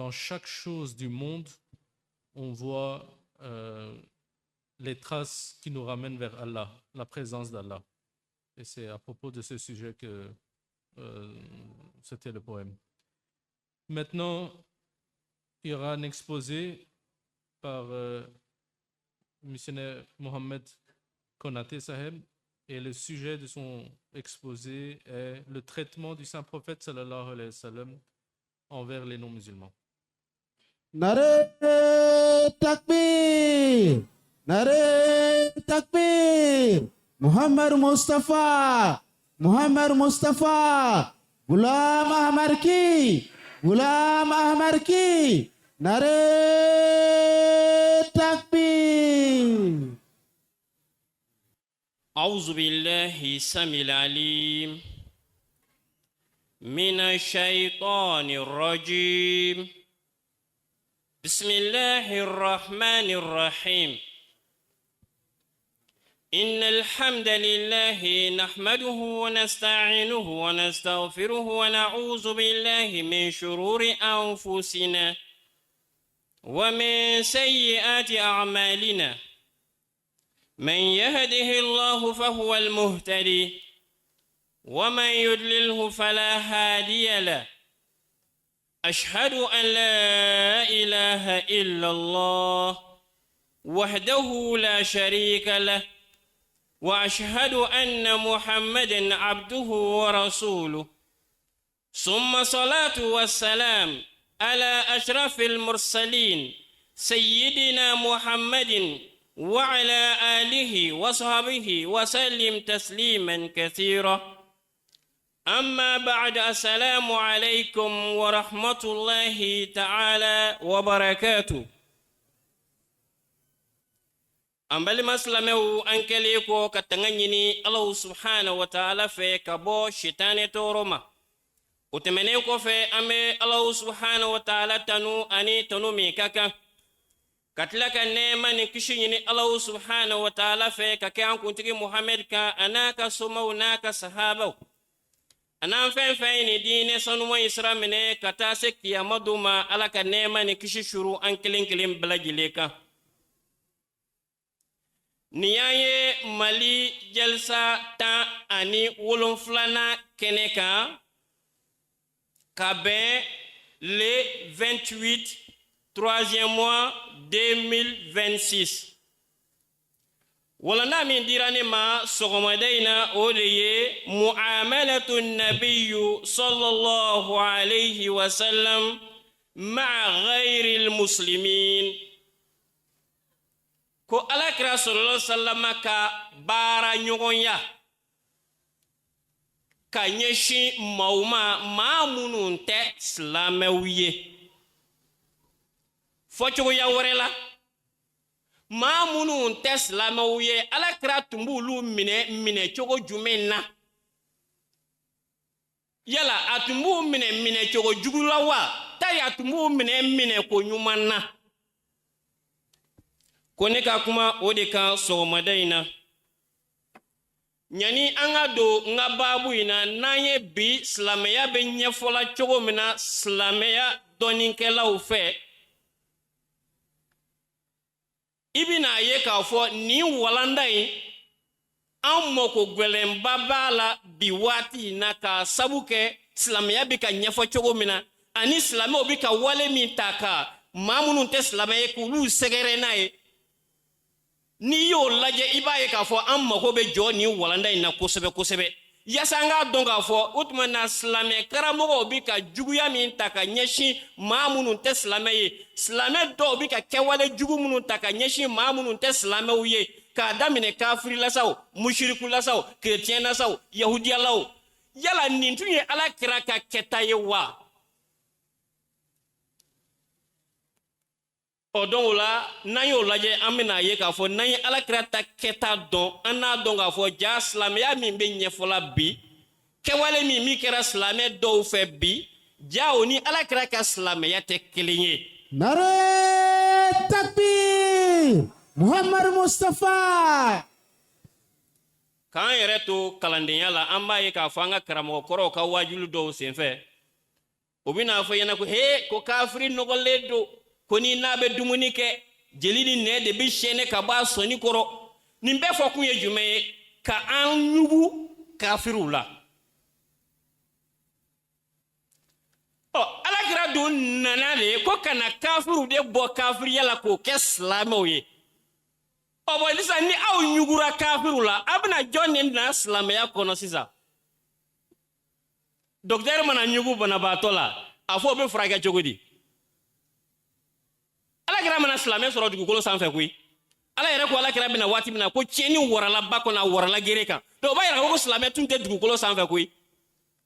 Dans chaque chose du monde, on voit les traces qui nous ramènent vers Allah, la présence d'Allah. Et c'est à propos de ce sujet que c'était le poème. Maintenant, il y aura un exposé par missionnaire Mohamed Konaté Saheb et le sujet de son exposé est le traitement du saint prophète صلى الله عليه وسلم envers les non-musulmans. نعرہ تکبیر، نعرہ تکبیر، محمد مصطفیٰ، محمد مصطفیٰ، غلام احمد کی، غلام احمد کی، نعرہ تکبیر۔ أعوذ بالله السميع العليم من الشيطان الرجيم. بسم الله الرحمن الرحيم. إن الحمد لله نحمده ونستعينه ونستغفره ونعوذ بالله من شرور أنفسنا ومن سيئات أعمالنا. من يهده الله فهو المهتدي، ومن يضلله فلا هادي له. أشهد أن لا إله إلا الله وحده لا شريك له، وأشهد أن محمدا عبده ورسوله. ثم صلاة والسلام على أشرف المرسلين سيدنا محمد وعلى آله وصحبه وسلم تسليما كثيرا. أما بعد، السلام عليكم ورحمة الله تعالى وبركاته. An balima silamɛw, an kɛlen kɔ ka tanga ɲini Alahu سبحانه وتعالى fɛ ka bɔ sitanɛ tɔɔrɔ ma, o tɛmɛnen kɔfɛ, an bɛ Alahu سبحانه وتعالى tanu ani tanu min ka kan, ka tila ka nɛɛma ni kisi ɲini Alahu سبحانه وتعالى fɛ ka kɛ an kuntigi Muhamɛd kan, a n'a ka somaw n'a ka sahabaw, a n'an fɛn fɛn ye nin diinɛ sanuman in sira minɛ ka taa se kiyama don ma. Ala ka nɛɛma ni kisi suru an kelen kelen bɛɛ lajɛlen kan. Nin y'an ye Mali jalisa 17nan kɛnɛ kan, ka bɛn le 28 troisième mois 2026. Walanda min dira ne ma sɔgɔmada in na, o de ye معاملة النبي صلى الله عليه وسلم مع غير المسلمين, ko Alakira صلى الله وسلم ka baara ɲɔgɔnya ka ɲɛsin maaw ma, maa minnu tɛ silamɛw ye. Fɔcogoya wɛrɛ la, maa minnu tɛ silamɛw ye, Alakira tun b'olu minɛ minɛ cogo jumɛn na? Yala a tun b'u minɛ minɛ cogo jugu la wa, tari a tun b'u minɛ minɛ ko ɲuman na? Ko ne ka kuma o de kan sɔgɔmada in na. Ɲani an ka don n ka baabu in na, n'an ye bi silamɛya bɛ ɲɛfɔla cogo min na silamɛya dɔnnikɛlaw fɛ, i bɛna ye k'a fɔ nin walanda in, an mako gwɛlɛnba b'a la bi waati in na, k'a sabu kɛ silamɛya bɛ ka ɲɛfɔ cogo min na ani silamɛw bɛ ka wale min ta ka maa minnu tɛ silamɛ ye k'olu sɛgɛrɛ n'a ye. N'i y'o lajɛ, i b'a ye k'a fɔ an mago bɛ jɔ nin walanda in na kosɛbɛ kosɛbɛ, yaasa an k'a dɔn k'a fɔ o tuma na silamɛ karamɔgɔw bɛ ka juguya min ta ka ɲɛsin maa minnu tɛ silamɛ ye, silamɛ dɔw bɛ ka kɛwale jugu minnu ta ka ɲɛsin maa minnu tɛ silamɛw ye, k'a daminɛ kafirilasaw, musirikulasaw, kerecɛnlasaw, yahudiyalaw, yala nin tun ye Ala kira ka kɛta ye wa? Ɔ, donc o la, n'an y'o lajɛ, an bɛna ye k'a fɔ n'an ye Ala kira ta kɛta dɔn, an n'a dɔn k'a fɔ ja silamɛya min bɛ ɲɛfɔla bi, kɛwale min min kɛra silamɛ dɔw fɛ bi, ja o ni Ala kira ka silamɛya tɛ kelen ye. نعرہ تکبیر، Muhammad Mustafa. K'an yɛrɛ to kalandenya la, an b'a ye k'a fɔ an ka karamɔgɔkɔrɔw ka wajulu dɔw senfɛ. O bɛna fɔ ɲɛna ko he, ko kafiri nɔgɔlen don, ko ni n'a bɛ dumuni kɛ, jeli ni nɛ de bɛ sɛnɛ ka bɔ a sɔni kɔrɔ. Nin bɛɛ fɔ kun ye jumɛn ye? Ka an ɲugu kafiriw la. Ɔ, Alakira dun nana de ko ka na kafiriw de bɔ kafiriya la k'o kɛ silamɛw ye. Ɔ bɔn, sisan ni aw ɲugura kafiriw la, aw bɛna jɔn de na silamɛya kɔnɔ sisan? Dɔkitɛri mana ɲugu banabaatɔ la, a fɔ o bɛ furakɛ cogo di? Alakira ma na silamɛ sɔrɔ dugukolo sanfɛ koyi. Ala yɛrɛ ko Alakira bɛna waati min na, ko tiɲɛni warala ba kɔnɔ, a warala gere kan. Donc o b'a yira ko silamɛ tun tɛ dugukolo sanfɛ koyi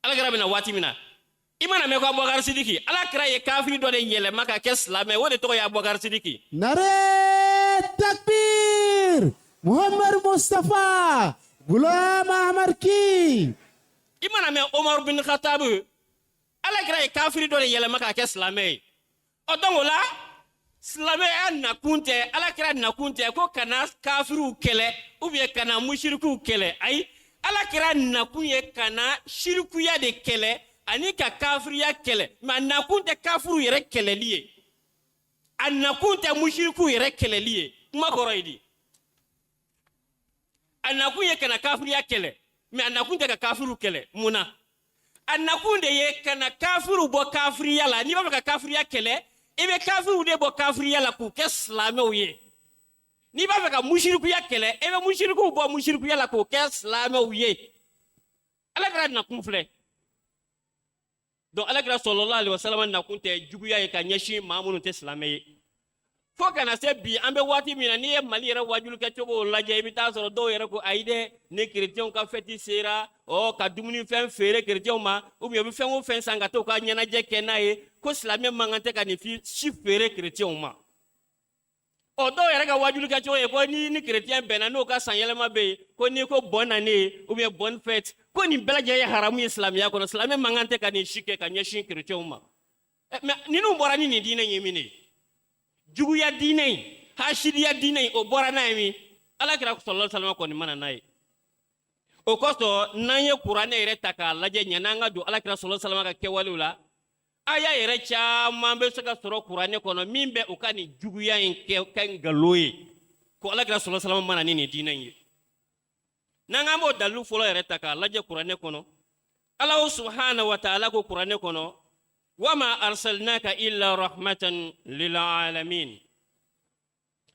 Alakira bɛna waati min na. I mana mɛn ko Abubakar Sidiki, Alakira ye kafiri dɔ de yɛlɛma ka kɛ silamɛ, o de tɔgɔ ye Abubakar Sidiki. Nare takbir! Muhammad Mustafa! Ghulam Ahmad ki! I mana mɛn Omar bin Khattab, Alakira ye kafiri dɔ de yɛlɛma k'a kɛ silamɛ ye. Ɔ, donc o la, silamɛya nakun tɛ, Alakira nakun tɛ ko ka na kafiriw kɛlɛ ou bien ka na musirikuw kɛlɛ. Ayi, Alakira nakun ye ka na sirikuya de kɛlɛ ani ka kafiriya kɛlɛ, mais a nakun tɛ kafiriw yɛrɛ kɛlɛli ye, a nakun tɛ musirikuw yɛrɛ kɛlɛli ye. Kuma kɔrɔ ye di? A nakun ye ka na kafiriya kɛlɛ, mais a nakun tɛ ka kafiriw kɛlɛ. Mun na? A nakun de ye ka na kafiriw bɔ kafiriya la. N'i b'a fɛ ka kafiriya kɛlɛ, i bɛ kafiriw de bɔ kafiriya la k'u kɛ silamɛw ye. N'i b'a fɛ ka musirikuya kɛlɛ, i bɛ musirikuw bɔ musirikuya la k'u kɛ silamɛw ye. Alakira nakun filɛ. Donc Alakira sallallahu alaihi wasallam nakun tɛ juguya ye ka ɲɛsin maa minnu tɛ silamɛ ye. Fo ka na se bi, an bɛ waati min na, n'i ye Mali yɛrɛ wajulu kɛcogo lajɛ, i bɛ taa sɔrɔ dɔw yɛrɛ ko ayi dɛ, ni kerecɛnw ka fɛti sera, ɔ ka dumunifɛn feere kerecɛnw ma, ou bien u bɛ fɛn o fɛn san ka t'u ka ɲɛnajɛ kɛ n'a ye, ko silamɛ man kan tɛ ka nin si feere kerecɛnw ma. Ɔ, dɔw yɛrɛ ka wajulu kɛcogo ye ko ni kerecɛn bɛnna n'o ka sanyɛlɛma bɛ yen, ko n'i ko bonne année ou bien bonne fête, ko nin bɛɛ lajɛlen ye haramu ye silamɛya kɔnɔ, silamɛ man kan tɛ ka nin si kɛ ka ɲɛsin kerecɛnw ma. Mais ninnu bɔra ni nin diinɛ ye min ye, juguya diinɛ in, hasidiya diinɛ in, o bɔra n'a ye min? Alakira sallallahu alaihi wasallam kɔni ma na n'a ye. O kosɔn, n'an ye Kuranɛ yɛrɛ ta k'a lajɛ, ɲan'an ka don Alakira sallallahu alaihi wasallam ka kɛwalew la, aya yɛrɛ caman bɛ se ka sɔrɔ Kuranɛ kɔnɔ min bɛ u ka nin juguya in kɛ nkalon ye, ko Alakira sallallahu alaihi wasallam ma na ni nin diinɛ in ye. N'an k'an b'o dalilu fɔlɔ yɛrɛ ta k'a lajɛ Kuranɛ kɔnɔ, Ala subhanahu wa ta'ala ko Kuranɛ kɔnɔ: wama arsalnaka illa rahmatan lil alamin.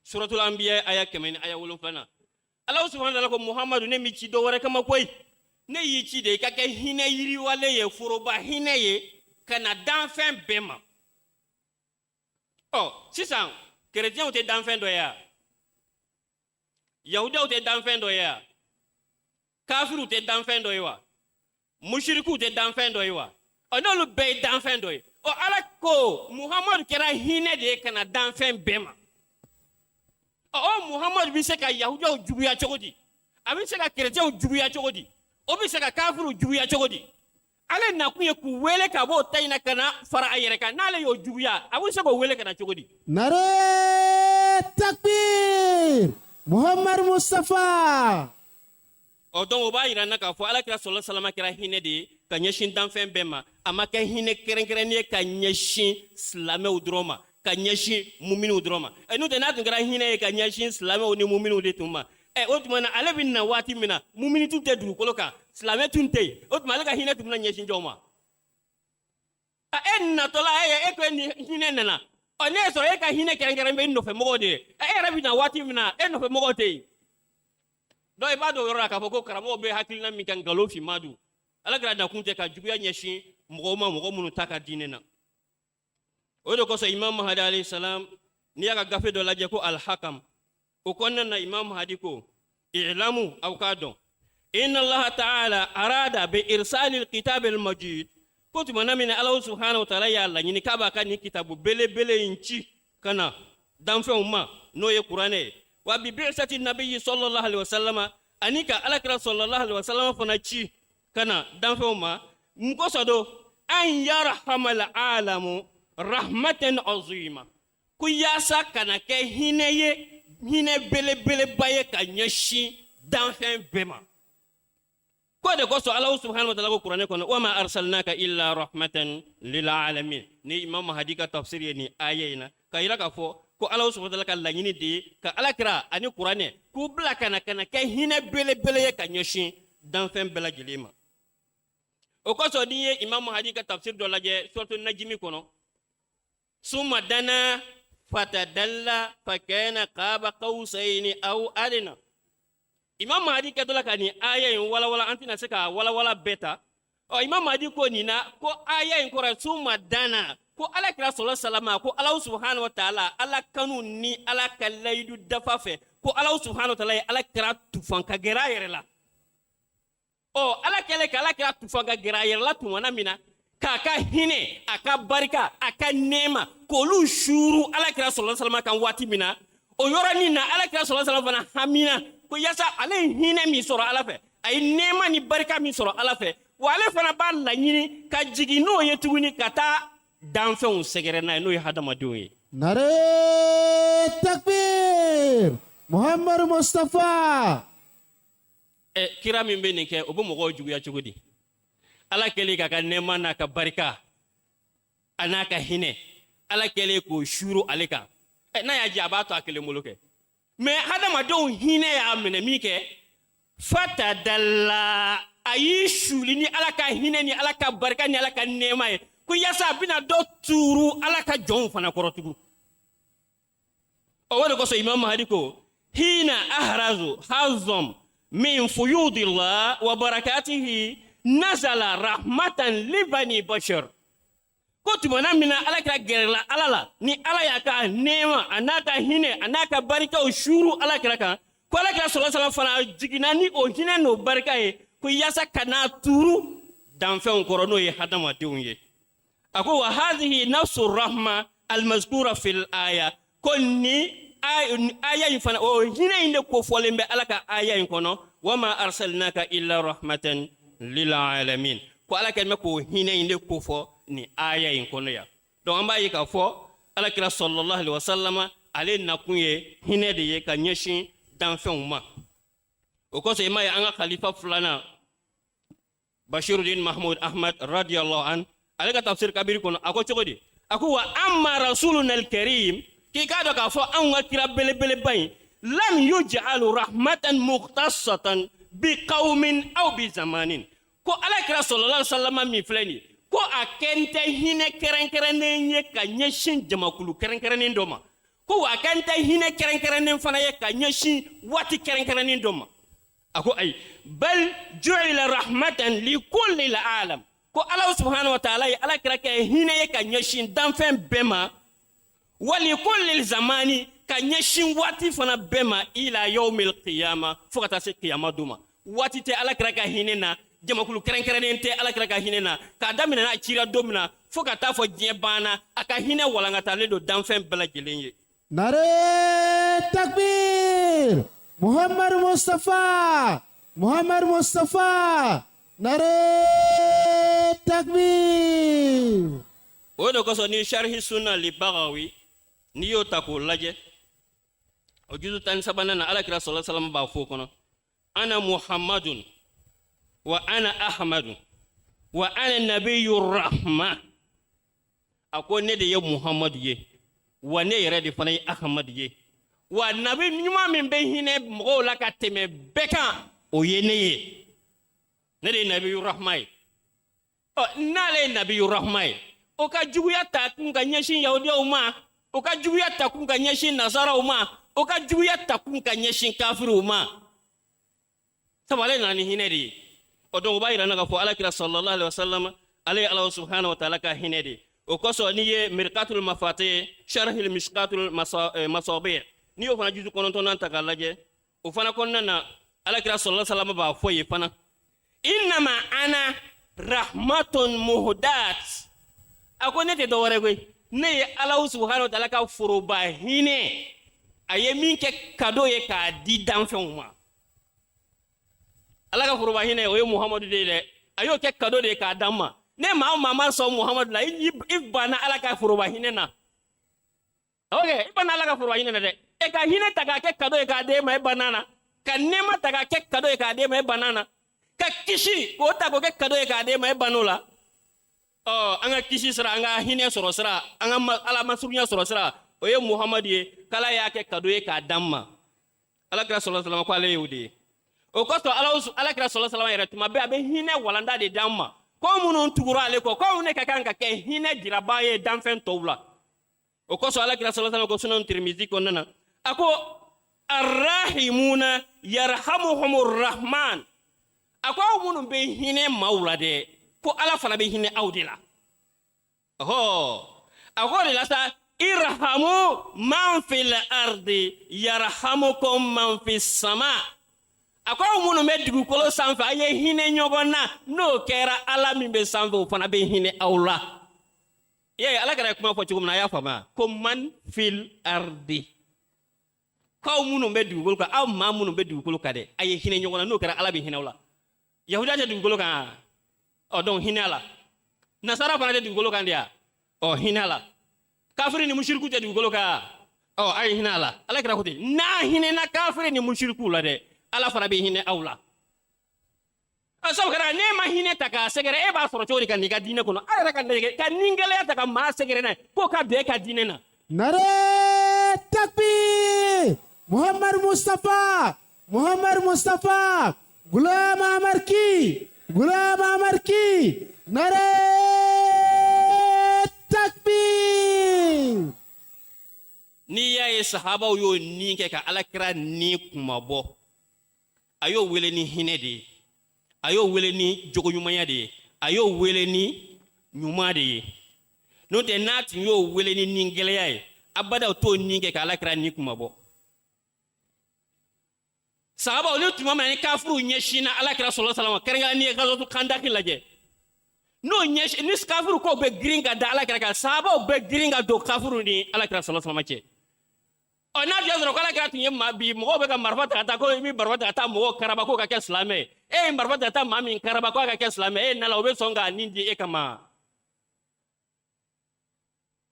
Suratul Anbiya, aya 107nan, Ala subhanahu wa ta'ala ko: Muhammadu, ne m'i ci dɔ wɛrɛ kama koyi, ne y'i ci de i ka kɛ hinɛ yiriwalen ye, foroba hinɛ ye ka na danfɛn bɛɛ ma. Ɔ sisan, kerecɛnw tɛ danfɛn dɔ ye wa? Yahudiyaw tɛ danfɛn dɔ ye wa? Kafiriw tɛ danfɛn dɔ ye wa? Musirikuw tɛ danfɛn dɔ ye wa? Ɔ, n'olu bɛɛ ye danfɛn dɔ ye, ɔ, Ala ko Muhamadu kɛra hinɛ de ye ka na danfɛn bɛɛ ma. Ɔ, o Muhamadu bɛ se ka yahudiyaw juguya cogo di? A bɛ se ka kerecɛnw juguya cogo di? O bɛ se ka kafiriw juguya cogo di? Ale nakun ye k'u wele ka bɔ o ta in na ka na fara a yɛrɛ kan. N'ale y'o juguya, a bɛ se k'o wele ka na cogo di? Nare takbir! Muhammad Mustafa! Ɔ, donc o b'a yira n na k'a fɔ Alakira sallallahu alaihi wasallam kɛra hinɛ de ye ka ɲɛsin danfɛn bɛɛ ma. A ma kɛ hinɛ kɛrɛnkɛrɛnnen ye ka ɲɛsin silamɛw dɔrɔn ma, ka ɲɛsin muminiw dɔrɔn ma. Ɛ, n'o tɛ, n'a tun kɛra hinɛ ye ka ɲɛsin silamɛw ni muminiw de tun ma, ɛ, o tuma na, ale bɛ na waati min na, mumini tun tɛ dugukolo kan, silamɛ tun tɛ yen. O tuma, ale ka hinɛ tun bɛna ɲɛsin jɔn ma? A e natɔla, e ye e ko ni hinɛ nana. Ɔ, ne y'a sɔrɔ e ka hinɛ kɛrɛnkɛrɛn bɛ nɔfɛ mɔgɔw de ye. E yɛrɛ bɛ na waati min na, e nɔfɛ mɔgɔw tɛ yen. Donc i b'a dɔn o yɔrɔ la k'a fɔ ko karamɔgɔw bɛ hakilina min kan, nkalon finman don. Alakira nakun tɛ ka juguya ɲɛsin mɔgɔw ma, mɔgɔ minnu ta ka diinɛ na. O de kosɔn, Imam Mahadi alayhi salam, n'i y'a ka gafe dɔ lajɛ ko Alhakam, o kɔnɔna na, Imam Mahadi ko: i'lamu, aw k'a dɔn, inna Allaha ta'ala arada bi irsali alkitab almajid, ko tuma na min na Ala subhanahu wa ta'ala y'a laɲini k'a b'a ka nin kitabu belebele in ci ka na danfɛnw ma, n'o ye Kuranɛ ye, wa bi bi'sati nabiyyi sallallahu alaihi wasallam, ani ka Alakira sallallahu alaihi wasallam fana ci ka na danfɛnw ma. Mun kosɔn don? An yarhamal alamu rahmatan azima, ko yaasa ka na kɛ hinɛ ye, hinɛ belebeleba ye ka ɲɛsin danfɛn bɛɛ ma. Ko de kosɔn Alahu subhanahu wa taala ko kuranɛ kɔnɔ, wa ma arsalnaka illa rahmatan lil alamin. Ni Imam Mahdi ka tafsir ye nin aya in na, ka yira k'a fɔ ko Alahu subhanahu wa taala ka laɲini de ye ka ala kira ani kuranɛ k'u bila ka na kɛ hinɛ belebele ye ka ɲɛsin danfɛn bɛɛ lajɛlen ma. O kosɔn, n'i ye Imam Mahdi ka tafsir dɔ lajɛ suratu Najimi kɔnɔ, summa dana fatadalla fakana qaba qawsayni aw adna, Imam Mahdi kɛtɔ la ka nin aya in walawala, an tɛna se ka walawala bɛɛ ta. Ɔ, Imam Mahdi ko nin na ko aya in kɔrɔ ye summa dana, ko ala kira sɔlɔ salama, ko Ala subhanahu wa taala, Ala kanu ni Ala ka layidu dafa fɛ, ko Ala subhanahu wa taala ye ala kira tufan ka gɛrɛ a yɛrɛ la. Ɔ, Ala kɛlen ka ala kira tufan ka gɛrɛ a yɛrɛ la tumana min na, k'a ka hinɛ, a ka barika, a ka nɛɛma, k'olu suuru ala kira sɔlɔ salama kan waati min na, o yɔrɔnin na ala kira sɔlɔ salama fana hamina ko yaasa ale ye hinɛ min sɔrɔ Ala fɛ, a ye nɛɛma ni barika min sɔrɔ Ala fɛ, wa ale fana b'a laɲini ka jigin n'o ye tuguni ka taa danfɛnw sɛgɛrɛ n'a ye, n'o ye hadamadenw ye. Nare takbir! Muhammad Mustafa! Ɛ, kira min bɛ nin kɛ, o bɛ mɔgɔw juguya cogo di? Ala kɛlen k'a ka nɛɛma n'a ka barika a n'a ka hinɛ, Ala kɛlen k'o suuru ale kan, ɛ, n'a y'a jɛ, a b'a to a kelen bolo kɛ. Mɛ hadamadenw hinɛ y'a minɛ min kɛ, fatadalla, a y'i suli ni Ala ka hinɛ ni Ala ka barika ni Ala ka nɛɛma ye, ko yaasa a bɛna dɔ tuuru Ala ka jɔnw fana kɔrɔ tugun. Ɔ, o de kosɔn Imam Mahdi ko hina ahrazu hazom min fuyudillah wa barakatihi nazala rahmatan libani bashar. Ko tumana min na ala kira gɛrɛla Ala la, ni Ala y'a ka nɛɛma, a n'a ka hinɛ, a n'a ka barikaw suuru ala kira kan, ko ala kira sɔrɔ sala fana jiginna ni o hinɛ n'o barika ye, ko yaasa ka n'a tuuru danfɛnw kɔrɔ, n'o ye hadamadenw ye. A ko wa hadhihi nafsu rahma almazkura fil aya, ko ni aya in fana, o hinɛ in de kofɔlen bɛ Ala ka aya in kɔnɔ, wama arsalnaka illa rahmatan lil alamin, ko Ala kɛlen bɛ k'o hinɛ in de kofɔ nin aya in kɔnɔ yan. Donc an b'a ye k'a fɔ ala kira sallallahu alaihi wasallama, ale nakun ye hinɛ de ye ka ɲɛsin danfɛnw ma. O kosɔn, i m'a ye an ka khalifa filanan Bashirudin Mahmud Ahmad radiyallahu an, ale ka tafsir kabiri kɔnɔ, a ko cogo di? A ko wa amma rasuluna alkarim, k'i k'a dɔn k'a fɔ anw ka kira belebeleba in, lam yuj'alu rahmatan mukhtasatan bi qaumin aw bi zamanin, ko ala kira sallallahu alaihi wasallam min filɛ nin ye, ko a kɛn tɛ hinɛ kɛrɛnkɛrɛnnen ye ka ɲɛsin jamakulu kɛrɛnkɛrɛnnen dɔ ma, ko wa a kɛn tɛ hinɛ kɛrɛnkɛrɛnnen fana ye ka ɲɛsin waati kɛrɛnkɛrɛnnen dɔ ma. A ko ayi, bal ju'ila rahmatan li kulli alam, ko Ala subhanahu wa ta'ala ye ala kira kɛ hinɛ ye ka ɲɛsin danfɛn bɛɛ ma, wali kulli zamani, ka ɲɛsin waati fana bɛɛ ma, ila yawmil qiyama, fo ka taa se qiyama don ma. Waati tɛ ala kira ka hinɛ na, jamakulu kɛrɛnkɛrɛnnen tɛ ala kira ka hinɛ na. K'a daminɛ n'a cira don min na fo ka taa fɔ diɲɛ banna, a ka hinɛ walankatalen don danfɛn bɛɛ lajɛlen ye. Nare takbir! Muhammad Mustafa! Muhammad Mustafa! Nare takbir! O de kosɔn, ni sharhi sunna li Bagawi, n'i y'o ta k'o lajɛ, o juzu 13nan na, ala kira sɔlɔ salam b'a fɔ o kɔnɔ: ana Muhammadun wa ana Ahmadu wa ana nabiyu rahma. A ko ne de ye Muhammadu ye, wa ne yɛrɛ de fana ye Ahmadu ye, wa nabi ɲuman min bɛ hinɛ mɔgɔw la ka tɛmɛ bɛɛ kan, o ye ne ye, ne de ye nabiyu rahma ye. Ɔ, n'ale ye nabiyu rahma ye, o ka juguya ta kun ka ɲɛsin yahudiyaw ma, o ka juguya ta kun ka ɲɛsin nasaraw ma, o ka juguya ta kun ka ɲɛsin kafiriw ma, sabu ale nana ni hinɛ de ye. O donc o b'a yira na k'a fɔ alakira sallallahu alaihi wasallam, ale ye Ala subhanahu wa ta'ala ka hinɛ de ye. O kosɔn, n'i ye Mirkatul Mafati sharhil Mishkatul Masabi, n'i y'o fana juzu 9nan ta k'a lajɛ, o fana kɔnɔna na, alakira sallallahu alaihi wasallam b'a fɔ yen fana: innama ana rahmatun muhdat. A ko ne tɛ dɔwɛrɛ koyi, ne ye Ala subhanahu wa ta'ala ka foroba hinɛ, a ye min kɛ cadeau ye k'a di danfɛnw ma. Ala ka foroba hinɛ, o ye Muhamadu de ye dɛ, a y'o kɛ cadeau de ye k'a d'an ma. Ne maa o maa ma sɔn Muhamadu la, i banna Ala ka foroba hinɛ na. Ok, i banna Ala ka foroba hinɛ na dɛ. E ka hinɛ ta k'a kɛ cadeau ye k'a d'e ma, e banna na. Ka nɛɛma ta k'a kɛ cadeau ye k'a d'e ma, e banna na. Ka kisi k'o ta k'o kɛ kado ye k'a d'e ma, e ban'o la. Ɔ, an ka kisi sira, an ka hinɛ sɔrɔ sira, an ka Ala masurunya sɔrɔ sira, o ye Muhamadu ye, k'Ala y'a kɛ kado ye k'a d'an ma. Ala kira sɔlɔ salama ko ale y'o de ye. O kosɔn Ala kira sɔlɔ salama yɛrɛ, tuma bɛɛ a bɛ hinɛ walanda de d'an ma, ko minnu tugura ale kɔ, ko anw de ka kan ka kɛ hinɛ jirabaa ye danfɛn tɔw la. O kosɔn Ala kira sɔlɔ salama ko Sunan Tirimizi kɔnɔna na, a ko arrahimuna yarhamuhumur rahman, a ko aw minnu bɛ hinɛ maaw la dɛ, ko Ala fana bɛ hinɛ aw de la. Ɔhɔ, a ko o de la sa, irhamu man fil ardi yarhamukum man fis sama, a ko aw minnu bɛ dugukolo sanfɛ, a ye hinɛ ɲɔgɔn na, n'o kɛra Ala min bɛ sanfɛ, o fana bɛ hinɛ aw la. I y'a ye, Ala kɛra ye kuma fɔ cogo min na, a y'a faamuya ko man fil ardi, k'aw minnu bɛ dugukolo kan, aw maa minnu bɛ dugukolo kan dɛ, a ye hinɛ ɲɔgɔn na, n'o kɛra Ala bɛ hinɛ aw la. Yahudiya tɛ dugukolo kan ɔ, donc hinɛ a la. Nasara fana tɛ dugukolo kan de ya, ɔ, hinɛ a la. Kafiri ni musiriku tɛ dugukolo kan, ɔ, a ye hinɛ a la. Ala kira ko ten, n'a hinɛna kafiri ni musiriku la dɛ, Ala fana bɛ hinɛ aw la. A sabu kɛra n'e ma hinɛ ta k'a sɛgɛrɛ, e b'a sɔrɔ cogo di ka n'i ka diinɛ kɔnɔ? A yɛrɛ ka nɛgɛ ka ningɛlɛya ta ka maa sɛgɛrɛ n'a ye k'o ka bɛn e ka diinɛ na. Nare takbir! Muhammad Mustafa! Muhammad Mustafa! Gulam Ahmad ki! Gulam Ahmad ki! Nare takbir! N'i y'a ye sahabaw y'o nin kɛ ka Alakira ni kunmabɔ, a y'o wele ni hinɛ de ye, a y'o wele ni jogoɲumanya de ye, a y'o wele ni ɲuman de ye. N'o tɛ, n'a tun y'o wele ni ningɛlɛya ye, abada o t'o nin kɛ ka Alakira ni kunmabɔ. Sahabaw ni tuma min na ni kafiriw ɲɛsinna Alakira sɔlɔ salama, kɛrɛnkɛrɛn n'i ye gazwatu Kandaki lajɛ, n'o ɲɛsin ni kafiriw ko bɛ girin ka da Alakira kan, sahabaw bɛ girin ka don kafiriw ni Alakira sɔlɔ salama cɛ. Ɔ, n'a tun y'a sɔrɔ ko Alakira tun ye maa bi mɔgɔw bɛ ka marifa ta ka taa, ko i bɛ marifa ta ka taa mɔgɔw karaba k'o ka kɛ silamɛ ye, e ye marifa ta ka taa maa min karaba k'a ka kɛ silamɛ, e nala o bɛ sɔn k'a nin di e kama.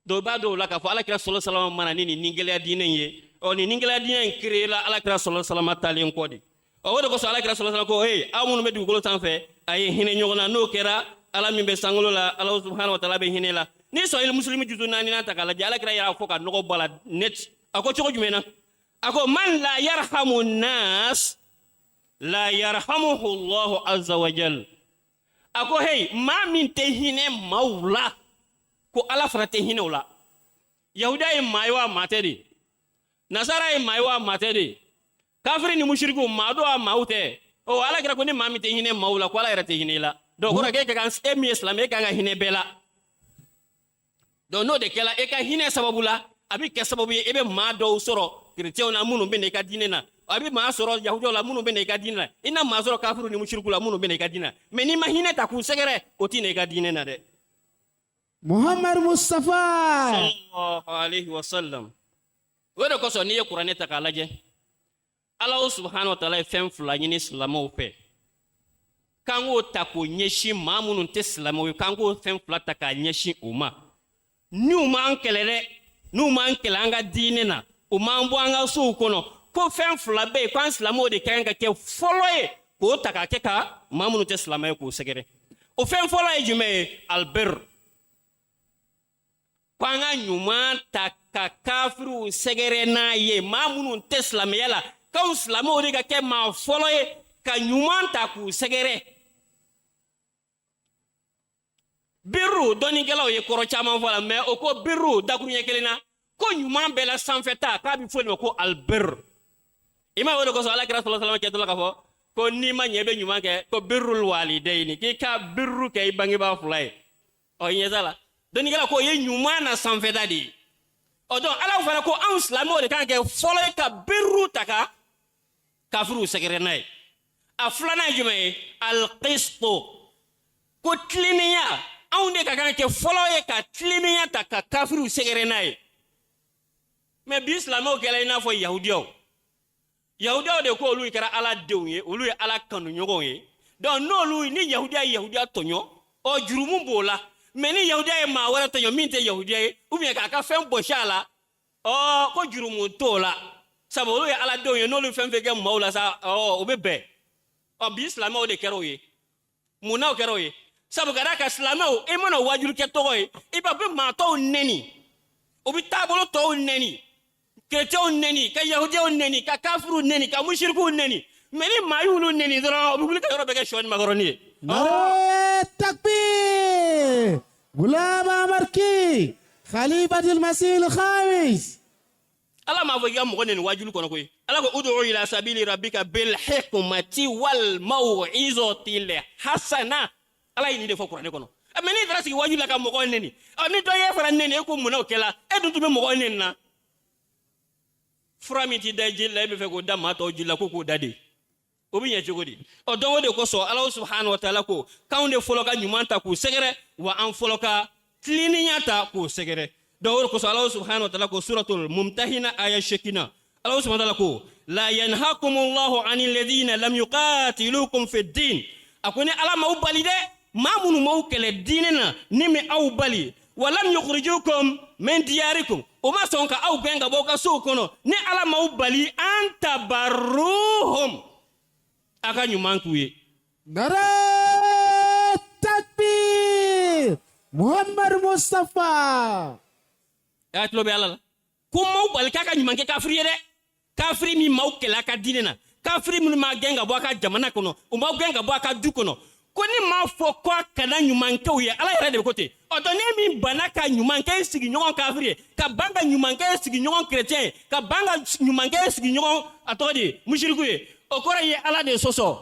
Dɔw b'a dɔn o la k'a fɔ Alakira sɔlɔ salama mana ni nin ningɛlɛya diinɛ in ye. Ɔ, nin ningɛlɛya diinɛ in créé la Alakira sɔlɔ salama talen kɔ de. Ɔ, o de kosɔn Alakira sɔlɔ salama ko ee, aw minnu bɛ dugukolo sanfɛ, a ye hinɛ ɲɔgɔn na, n'o kɛra Ala min bɛ sankolo la, Ala subhanahu wa taala bɛ hinɛ la. Ni Sahih Muslim juzu naaninan ta k'a lajɛ, Alakira y'a fɔ ka nɔgɔ bɔ a la net. A ko cogo jumɛn na? A ko man la yarhamu nas la yarhamuhu Allahu azza wa jal, a ko hey, maa min tɛ hinɛ maaw la, ko Ala fana tɛ hinɛ o la. Yahudiya ye maa ye wa maa tɛ de? Nasara ye maa ye wa maa tɛ de? Kafiri ni musiriku, maa don wa maaw tɛ? Ɔ, Ala kɛra ko ni maa min tɛ hinɛ maaw la, ko Ala yɛrɛ tɛ hinɛ i la. Donc o kɔrɔ k'e ka kan, e min ye silamɛ, e kan ka hinɛ bɛɛ la. Donc n'o de kɛla, e ka hinɛ sababu la, a bɛ kɛ sababu ye e bɛ maa dɔw sɔrɔ kerecɛnw na minnu bɛ na i ka diinɛ na, a bɛ maa sɔrɔ yahudiyaw la minnu bɛ na i ka diinɛ na, i na maa sɔrɔ kafiriw ni musiriku la minnu bɛ na i ka diinɛ na. Mais n'i ma hinɛ ta k'u sɛgɛrɛ, o tɛ na i ka diinɛ na dɛ. Muhammad Mustafa! Sallallahu alaihi wa sallam. O de kosɔn n'i ye Kuranɛ ta k'a lajɛ, Ala subhanahu wa taala ye fɛn fila ɲini silamɛw fɛ k'an k'o ta k'o ɲɛsin maa minnu tɛ silamɛw ye, k'an k'o fɛn fila ta k'a ɲɛsin u ma. N'u m'an kɛlɛ dɛ, n'u m'an kɛlɛ an ka diinɛ na, u m'an bɔ an ka sow kɔnɔ, ko fɛn fila bɛ yen k'an silamɛw de ka kan ka kɛ fɔlɔ ye k'o ta k'a kɛ ka maa minnu tɛ silamɛ ye k'o sɛgɛrɛ. O fɛn fɔlɔ ye jumɛn ye? Albir, ko an ka ɲuman ta ka kafiriw sɛgɛrɛ n'a ye, maa minnu tɛ silamɛya la, k'anw silamɛw de ka kɛ maa fɔlɔ ye ka ɲuman ta k'u sɛgɛrɛ. Birru, dɔnnikɛlaw ye kɔrɔ caman fɔ a la, mais o ko birru dakuruɲɛ kelen na, ko ɲuman bɛɛ la sanfɛ ta, k'a bɛ fɔ o de ma ko albir. I ma, o de kosɔn Ala kira sɔlɔ salama kɛtɔ la k'a fɔ ko n'i ma ɲɛ i bɛ ɲuman kɛ, ko birrul walidayini, k'i ka birru kɛ i bangebaa fila ye. Ɔ, i ɲɛ t'a la, dɔnnikɛla ko o ye ɲuman na sanfɛta de ye. Ɔ, donc Ala fana ko anw silamɛw de kan kɛ fɔlɔ ye ka birru ta ka kafiriw sɛgɛrɛ n'a ye. A filanan ye jumɛn ye? Alqistu, ko tilennenya, anw de ka kan kɛ fɔlɔ ye ka tilennenya ta ka kafiriw sɛgɛrɛ n'a ye. Mais bi silamɛw kɛra i n'a fɔ yahudiyaw. Yahudiyaw de ko olu kɛra Ala denw ye, olu ye Ala kanuɲɔgɔnw ye. Donc n'olu ni yahudiya ye yahudiya tɔɲɔ, ɔ, jurumu b'o la. Mais ni yahudiya ye maa wɛrɛ tɔɲɔ min tɛ yahudiya ye, ou bien k'a ka fɛn bɔsi a la, ɔ, ko jurumu t'o la, sabu olu ye Ala denw ye. N'olu fɛn fɛn kɛ maaw la sa, ɔ, o bɛ bɛn. Ɔ, bi silamɛw de kɛra o ye. Mun na o kɛra o ye? Sabu ka d'a kan, silamɛw, e mana wajulu kɛ tɔgɔ ye, i b'a bɛ maa tɔw nɛni, o bɛ taabolo tɔw nɛni, kerecɛnw nɛni, ka yahudiyaw nɛni, ka kafiriw nɛni, ka musirikuw nɛni. Mɛ ni maa y'olu nɛni dɔrɔn, o bɛ wuli ka yɔrɔ bɛɛ kɛ sɔ ni makɔrɔni ye. Nare takbir! Ghulam Ahmad ki! Khalifatul Masih al-Khamis! Ala m'a fɔ k'i ka mɔgɔ nɛni wajulu kɔnɔ koyi. Ala ko: udu ila sabili rabbika bil hikmati wal maw'izati l hasana. Ala ye nin de fɔ kuranɛ kɔnɔ. Mɛ n'i taara sigi wajulu la ka mɔgɔ nɛni, ɔ, ni dɔ ye fana nɛni, e ko mun na o kɛla? E dun tun bɛ mɔgɔ nɛni na. Fura min t'i da jeli la, e bɛ fɛ k'o da maa tɔw jeli la, ko k'o da de, o bɛ ɲɛ cogo di? Ɔ, donc o de kosɔn Ala subhanahu wa taala ko k'anw de fɔlɔ ka ɲuman ta k'u sɛgɛrɛ, wa an fɔlɔ ka tilennenya ta k'u sɛgɛrɛ. Donc o de kosɔn Ala subhanahu wa taala ko suratul Mumtahina aya 8na, Ala subhanahu wa taala ko: la yanhakumullahu anil ladina lam yuqatilukum fi din. A ko ni Ala m'aw bali dɛ, maa minnu m'aw kɛlɛ diinɛ na, ni min aw bali, walam yukhrijukum min diyarikum, o ma sɔn ka aw gɛn ka bɔ aw ka sow kɔnɔ, ni Ala m'aw bali, an tabarruhum, a ka ɲuman k'u ye. Nare takbir! Muhammad Mustafa! A tulo bɛ Ala la ko m'aw bali k'a ka ɲuman kɛ kafiri ye dɛ. Kafiri min m'aw kɛlɛ a ka diinɛ na, kafiri minnu m'a gɛn ka bɔ a ka jamana kɔnɔ, u m'aw gɛn ka bɔ a ka du kɔnɔ, ko ni m'a fɔ ko a kana ɲuman kɛ u ye. Ala yɛrɛ de bɛ ko ten. Ɔ, donc ne min banna ka ɲuman kɛ sigiɲɔgɔn kafiri ye, ka ban ka ɲuman kɛ sigiɲɔgɔn chrétien ye, ka ban ka ɲuman kɛ sigiɲɔgɔn, a tɔgɔ di, musiriku ye, o kɔrɔ ye Ala de sɔsɔ.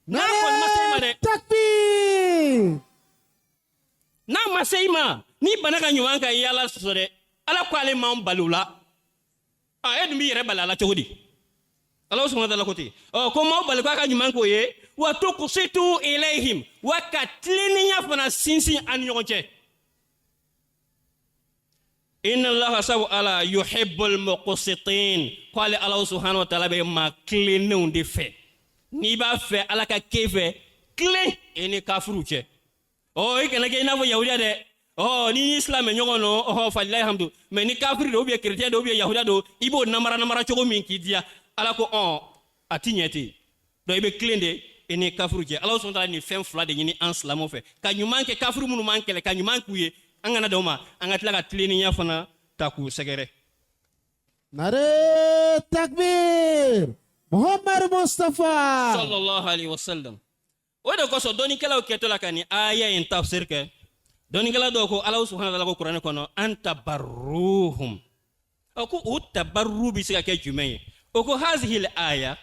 N'a kɔni ma se i ma dɛ. Takbir! N'a ma se i ma, n'i banna ka ɲuman kɛ, i ye Ala sɔsɔ dɛ. Ala ko ale m'an bali o la. A, e dun b'i yɛrɛ bali a la cogo di? Ala subhanahu wa ta'ala ko ten. Ɔ, ko m'aw bali k'a ka ɲuman k'o ye, wa tuqsitu ilayhim, wa ka tilennenya fana sinsin an ni ɲɔgɔn cɛ. Inna Allaha, sabu Ala, yuhibbul muqsitin, ko ale Ala subhanahu wa ta'ala bɛ maa tilennenw de fɛ. N'i b'a fɛ Ala ka k'e fɛ, tilen e ni kafiriw cɛ. Ɔ, i kana kɛ i n'a fɔ yahudiya dɛ. Ɔ, ni ni silamɛ ɲɔgɔn nɔ, ɔhɔ, falilahi hamdu. Mɛ ni kafiri don, ou bien chrétien don, ou bien yahudiya don, i b'o namara namara cogo min k'i diya. Ala ko ɔn, a ti ɲɛ ten. Donc i bɛ tilen de i ni kafiriw cɛ. Ala subhanahu wa ta'ala nin fɛn fila de ɲini an silamɛw fɛ: ka ɲuman kɛ kafiri minnu m'an kɛlɛ, ka ɲuman k'u ye, an kana dan o ma, an ka tila ka tilennenya fana ta k'u sɛgɛrɛ. Nare takbir! Muhammad Mustafa! Sallallahu alaihi wasallam. O de kosɔn dɔnnikɛlaw kɛtɔ la ka nin aya in tafsir kɛ, dɔnnikɛla dɔw ko Ala subhanahu wa ta'ala ko kuranɛ kɔnɔ an tabarruhum. Ɔ, ko o tabarru bɛ se ka kɛ jumɛn ye? O ko hazihi aya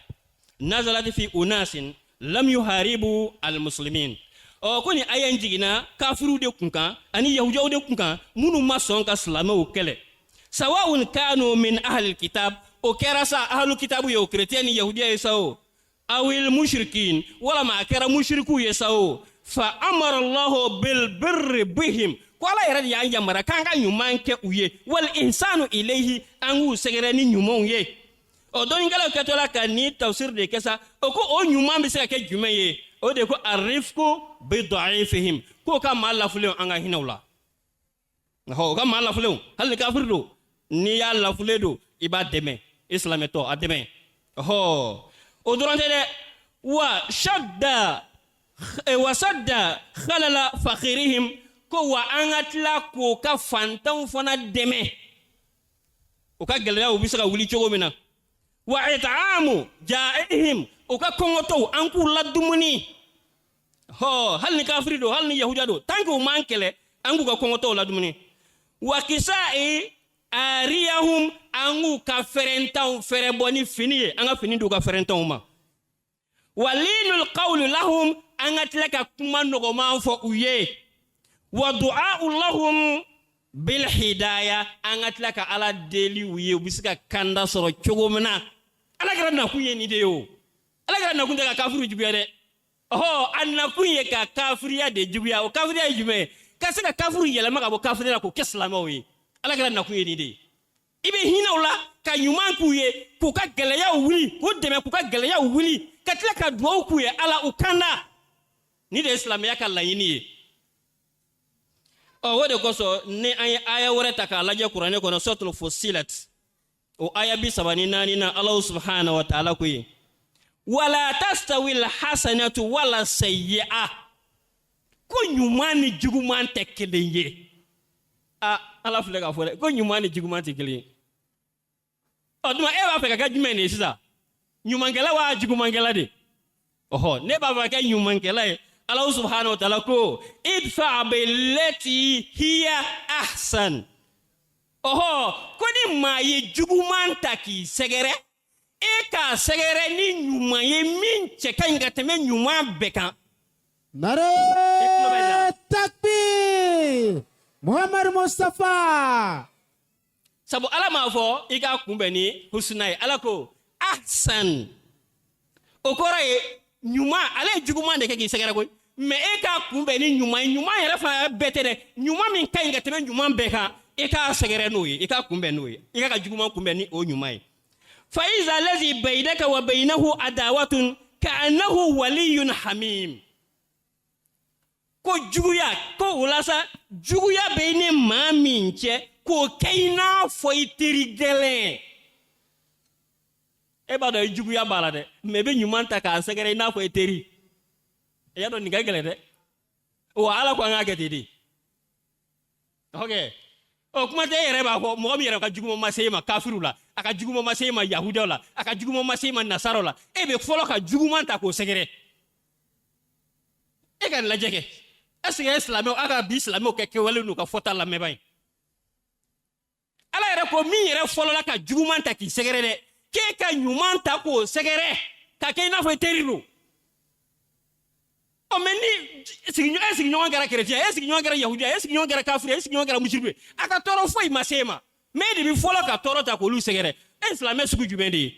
nazalat fi unasin lam yuharibu almuslimin. Ɔ, ko nin aya in jiginna kafiriw de kun kan ani yahudiyaw de kun kan, minnu ma sɔn ka silamɛw kɛlɛ, sawa'un kanu min ahli kitab, o kɛra sa ahlu kitabu ye o, chrétien ni yahudiya ye sa o, awil mushrikin, walama a kɛra mushriku ye sa o. Fa amara Allahu bil birri bihim, ko Ala yɛrɛ de y'an yamara k'an ka ɲuman kɛ u ye, wal ihsanu ilayhi, an k'u sɛgɛrɛ ni ɲumanw ye. Ɔ, dɔnnikɛlaw kɛtɔ la ka nin tafsir de kɛ sa, o ko o ɲuman bɛ se ka kɛ jumɛn ye? O de ko arifku bi da'ifihim, k'o ka maa lafulenw, an ka hinɛ u la. O ka maa lafulenw, hali ni kafiri don, n'i y'a lafulen don, i b'a dɛmɛ, i silamɛtɔ a dɛmɛ. Ɔhɔ, o dɔrɔn tɛ dɛ, wa shadda wa sadda khalala fakirihim, ko wa an ka tila k'o ka fantanw fana dɛmɛ, o ka gɛlɛyaw bɛ se ka wuli cogo min na, wa it'amu ja'ihim, o ka kɔngɔtɔw, an k'u ladumuni. Hɔ, hali ni kafiri don, hali ni yahudiya don, tant que u m'an kɛlɛ, an k'u ka kɔngɔtɔw ladumuni, wa kisa'i ariyahum, an k'u ka fɛrɛntanw fɛrɛ bɔ ni fini ye, an ka fini d'u ka fɛrɛntanw ma, wa linul qawlu lahum, an ka tila ka kuma nɔgɔman fɔ u ye, wa du'a'u lahum bil hidaya, an ka tila ka Ala deli u ye, u bɛ se ka kanda sɔrɔ cogo min na. Ala kɛra nakun ye nin de ye. O Ala kɛra nakun tɛ ka kafiriw juguya dɛ. Ɔhɔ, a nakun ye ka kafiriya de juguya. O kafiriya ye jumɛn ye? Ka se ka kafiriw yɛlɛma ka bɔ kafiriya la k'o kɛ silamɛw ye. Ala kɛra nakun ye nin de ye. I bɛ hinɛ u la, ka ɲuman k'u ye, k'u ka gɛlɛyaw wuli, k'u dɛmɛ k'u ka gɛlɛyaw wuli, ka tila ka duwawu k'u ye Ala u kanda. Ni de ye silamɛya ka laɲini ye. Ɔ, o de kosɔn ni an ye aya wɛrɛ ta k'a lajɛ kuranɛ kɔnɔ, suratul Fusilat, o aya 34 na, Alahu subhanahu wa ta'ala ko ye: Wala tastawi alhasanatu wala sayyi'a, ko ɲuman ni juguman tɛ kelen ye. A Ala filɛ k'a fɔ dɛ, ko ɲuman ni juguman tɛ kelen ye. Ɔ tuma, e b'a fɛ ka kɛ jumɛn de ye sisan? Ɲumankɛla wa jugumankɛla de? Ɔhɔ, ne b'a fɛ ka kɛ ɲumankɛla ye. Ala subhanahu wa taala ko idfa billati hiya ahsan. Ɔhɔ, ko ni maa ye juguman ta k'i sɛgɛrɛ, e k'a sɛgɛrɛ ni ɲuman ye min cɛ ka ɲi ka tɛmɛ ɲuman bɛɛ kan. Nare takbir! Muhammad Mustafa! Sabu Ala m'a fɔ i k'a kunbɛn ni husna ye, Ala ko ahsan. O kɔrɔ ye ɲuman. Ale ye juguman de kɛ k'i sɛgɛrɛ koyi, mɛ e k'a kunbɛn ni ɲuman ye. Ɲuman yɛrɛ fana bɛɛ tɛ dɛ, ɲuman min ka ɲi ka tɛmɛ ɲuman bɛɛ kan, e k'a sɛgɛrɛ n'o ye, i k'a kunbɛn n'o ye, i k'a ka juguman kunbɛn ni o ɲuman ye. Fa iza lazi baynaka wa baynahu adawatun ka'annahu waliyun hamim. Ko juguya, ko o la sa, juguya bɛ i ni maa min cɛ, k'o kɛ i n'a fɔ i teri gɛlɛn. E b'a dɔn i juguya b'a la dɛ, mɛ i bɛ ɲuman ta k'a sɛgɛrɛ i n'a fɔ i teri. I y'a dɔn nin ka gɛlɛn dɛ. Wa Ala ko an k'a kɛ ten de. Ok, ɔ kuma tɛ, e yɛrɛ b'a fɔ mɔgɔ min yɛrɛ ka juguman ma se e ma kafiriw la, a ka juguman ma se e ma yahudiyaw la, a ka juguman ma se e ma nasaraw la, e bɛ fɔlɔ ka juguman ta k'o sɛgɛrɛ. E ka nin lajɛ kɛ, est ce que e silamɛw, a ka bi silamɛw kɛ kɛwale n'u ka fɔta lamɛnba ye? Ala yɛrɛ ko min yɛrɛ fɔlɔla ka juguman ta k'i sɛgɛrɛ dɛ, k'e ka ɲuman ta k'o sɛgɛrɛ ka kɛ i n'a fɔ i teri don. Ɔ mɛ ni e sigiɲɔgɔn kɛra kerecɛn, e sigiɲɔgɔn kɛra yahudiya, e sigiɲɔgɔn kɛra kafiri, e sigiɲɔgɔn kɛra musiriku ye, a ka tɔɔrɔ foyi ma se e ma, mɛ e de bɛ fɔlɔ ka tɔɔrɔ ta k'olu sɛgɛrɛ. E silamɛ sugu jumɛn de ye?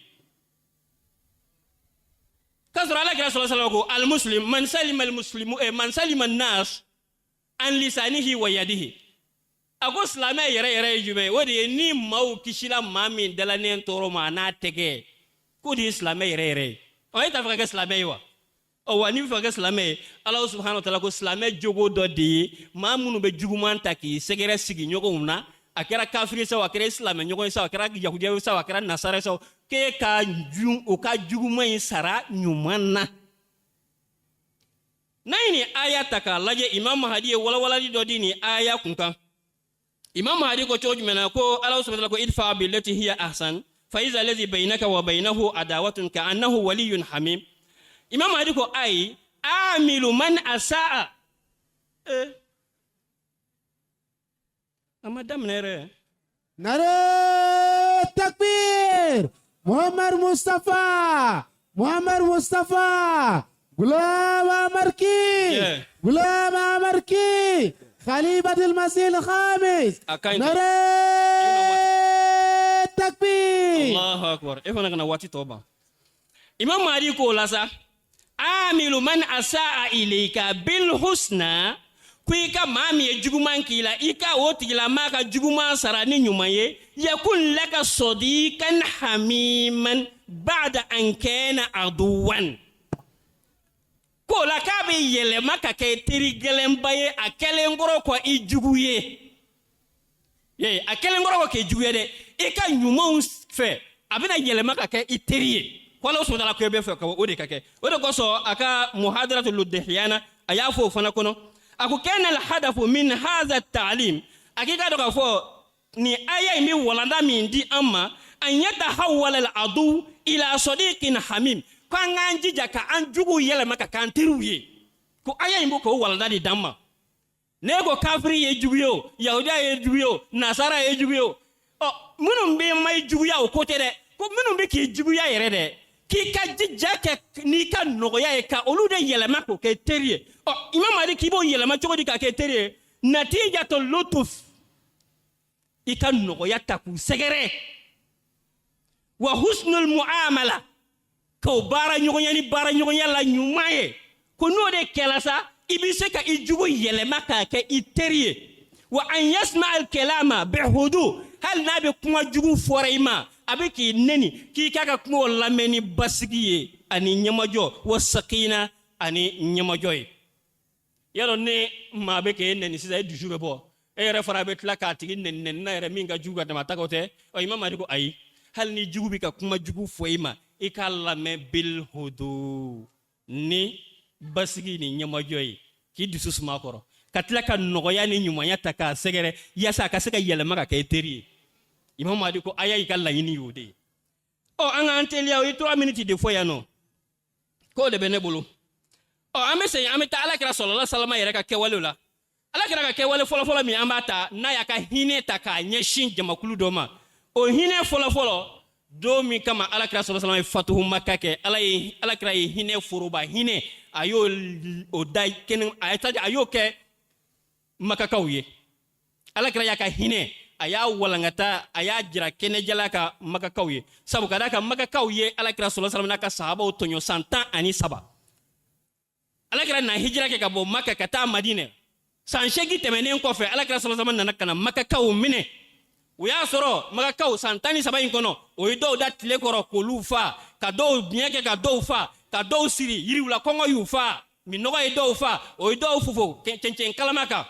K'a sɔrɔ Ala kira sɔrɔ sala ko almuslim man salima almuslimu man salima nas an lisanihi wa yadihi. A ko silamɛ yɛrɛ yɛrɛ ye jumɛn ye? O de ye ni maaw kisila maa min dalanen tɔɔrɔ ma a n'a tɛgɛ, k'o de ye silamɛ yɛrɛ yɛrɛ ye. Ɔ, e t'a fɛ ka kɛ silamɛ ye wa? Ɔ wa, n'i bɛ fɛ ka kɛ silamɛ ye, Ala subhanahu wa taala ko silamɛ jogo dɔ de ye maa minnu bɛ juguman ta k'i sɛgɛrɛ sigiɲɔgɔnw na, a kɛra kafiri sa o, a kɛra silamɛ ɲɔgɔn ye sa o, a kɛra yahudiya sa o, a kɛra nasara sa o, k'e ka ju o ka juguman in sara ɲuman na. N'an ye nin aya ta k'a lajɛ, Imam Mahadi ye walawalali dɔ di nin aya kun kan. Imam Mahadi ko cogo jumɛn na? Ko Ala subhanahu wa taala ko idfa billati hiya ahsan fa iza allazi baynaka wa baynahu adawatun ka annahu waliyyun hamim. Imam Mahadi ko ayi amilu man asaa. A ma daminɛ yɛrɛ. Nare takbir! Muhammad Mustafa! Muhammad Mustafa! Gulam Amarki! Gulam Amarki! Khalifatul Masih al-Khamis! A ka ɲi. Nare takbir! Allahu akbar. E fana kana waati tɔ ban. Imam Mahdi k'o la sa, amilu man asaa ilayka bil husna, ko i ka maa min ye juguman k'i la, i ka o tigilamaa ka juguman sara ni ɲuman ye, yakun laka sadiqan hamiman ba'da an kana aduwan. K'o la k'a bɛ yɛlɛma ka kɛ teri gɛlɛnba ye a kɛlen kɔrɔ kɔ i jugu ye. Ye a kɛlen kɔrɔ kɔ k'i jugu ye dɛ, i ka ɲumanw fɛ, a bɛna yɛlɛma ka kɛ i teri ye. Ko Ala subhanahu ko bɛ fɛ ka o de ka kɛ. O de kosɔn a ka muhadaratu ludihiyana, a y'a fɔ o fana kɔnɔ, a ko kana alhadafu min hadha ta'lim, a k'i ka dɔn k'a fɔ nin aya in bɛ walanda min di an ma, an yatahawwala al-adu ila sadiqin hamim, ko an k'an jija ka an juguw yɛlɛma ka k'an teriw ye. Ko aya in b'o k'o walanda de d'an ma. Ne ko kafiri ye jugu ye o, yahudiya ye jugu ye o, nasara ye jugu ye o, ɔ minnu bɛ ma i juguya, o ko tɛ dɛ. Ko minnu bɛ k'i juguya yɛrɛ dɛ, k'i ka jija kɛ n'i ka nɔgɔya ye ka olu de yɛlɛma k'o kɛ teri ye. Ɔ Imam Mahdi k'i b'o yɛlɛma cogo di k'a kɛ teri ye? Natijatu lutuf, i ka nɔgɔya ta k'u sɛgɛrɛ, wa husnul muamala, k'o baara ɲɔgɔnya ni baara ɲɔgɔnya la ɲuman ye. Ko n'o de kɛla sa, i bɛ se ka i jugu yɛlɛma k'a kɛ i teri ye. Wa an yasma al kalama bihudu, hali n'a bɛ kuma jugu fɔra i ma, a bɛ k'i neni, k'i k'a ka kumaw lamɛn ni basigi ye ani ɲɛmajɔ, wa sakina ani ɲɛmajɔ ye. Yadɔ ni maa bɛ k'e neni sisan, e dusu bɛ bɔ, e yɛrɛ fana bɛ tila k'a tigi neni neni na yɛrɛ min ka jugu ka tɛmɛ a ta kan, o tɛ. Ɔ Imam Mahdi ko ayi, hali ni jugu bɛ ka kuma jugu fɔ i ma, I k'a lamɛn bilhudu ni basigi ni ɲɛmajɔ ye, k'i dusu suma kɔrɔ, ka tila ka nɔgɔya ni ɲumanya ta k'a sɛgɛrɛ yaasa a ka se ka yɛlɛma ka kɛ i teri ye. Imam Mahdi ko a y'a ka laɲini y'o de ye. Ɔ, an k'an teliya, o ye 3 minutes de fɔ yan nɔ, k'o de bɛ ne bolo. Ɔ, an bɛ segin, an bɛ taa Ala kira sɔlɔla salama yɛrɛ ka kɛwalew la. Ala kira ka kɛwale fɔlɔfɔlɔ min an b'a ta n'a y'a ka hinɛ ta k'a ɲɛsin jamakulu dɔ ma, o hinɛ fɔlɔfɔlɔ, don min kama Ala kira sɔlɔla salama ye fatuhu Maka kɛ, Ala ye, Ala kira ye hinɛ foroba hinɛ, a y'o o da kɛnɛ, a ye a y'o kɛ Makakaw ye. Ala kira y'a ka hinɛ, a y'a walankata, a y'a jira kɛnɛjala ka Makakaw ye, sabu ka d'a kan Makakaw ye Ala kira sɔlɔla salama n'a ka sahabaw tɔɲɔ san 13. Ala kira na hijira kɛ ka bɔ Maka ka taa Madinɛ. San 8 tɛmɛnen kɔfɛ, Ala kira sɔlɔla salama nana ka na Makakaw minɛ. O y'a sɔrɔ Makakaw san 13 in kɔnɔ, o ye dɔw da tile kɔrɔ k'olu fa, ka dɔw biɲɛ kɛ ka dɔw fa, ka dɔw siri yiriw la, kɔngɔ y'u fa, minɔgɔ ye dɔw fa, o ye dɔw fofo cɛncɛn kalama kan,